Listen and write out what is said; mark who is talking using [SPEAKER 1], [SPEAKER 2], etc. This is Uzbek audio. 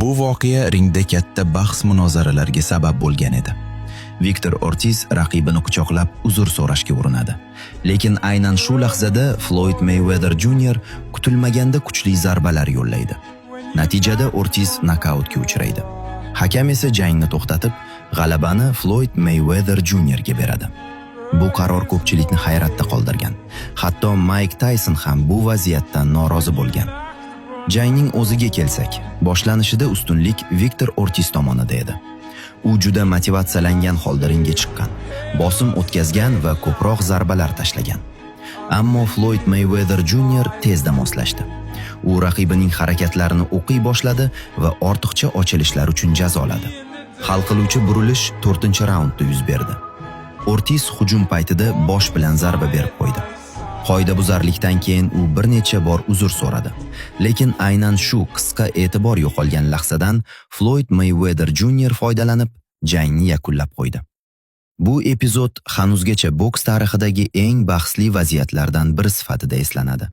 [SPEAKER 1] Bu voqea ringda katta bahs munozaralarga sabab bo'lgan edi. Viktor Ortiz raqibini quchoqlab uzr so'rashga urinadi. Lekin aynan shu lahzada Floyd Mayweather Jr. kutilmaganda kuchli zarbalar yo'llaydi. Natijada Ortiz nokautga uchraydi. Hakam esa jangni to'xtatib, g'alabani Floyd Mayweather Jr. ga beradi. Bu qaror ko'pchilikni hayratda qoldirgan. Hatto Mayk Tayson ham bu vaziyatdan norozi bo'lgan. Jangning o'ziga kelsak, boshlanishida ustunlik Viktor Ortiz tomonida edi. U juda motivatsiyalangan holda ringga chiqqan, bosim o'tkazgan va ko'proq zarbalar tashlagan. Ammo Floyd Mayweather Jr. tezda moslashdi. U raqibining harakatlarini o'qiy boshladi va ortiqcha ochilishlar uchun jazoladi. Hal qiluvchi burilish 4-raundda yuz berdi. Ortiz hujum paytida bosh bilan zarba berib qo'ydi. Qoidabuzarlikdan keyin u bir necha bor uzr so'radi. Lekin aynan shu qisqa e'tibor yo'qolgan lahzadan Floyd Mayweather Jr. foydalanib jangni yakunlab qo'ydi. Bu epizod hanuzgacha boks tarixidagi eng bahsli vaziyatlardan biri sifatida eslanadi.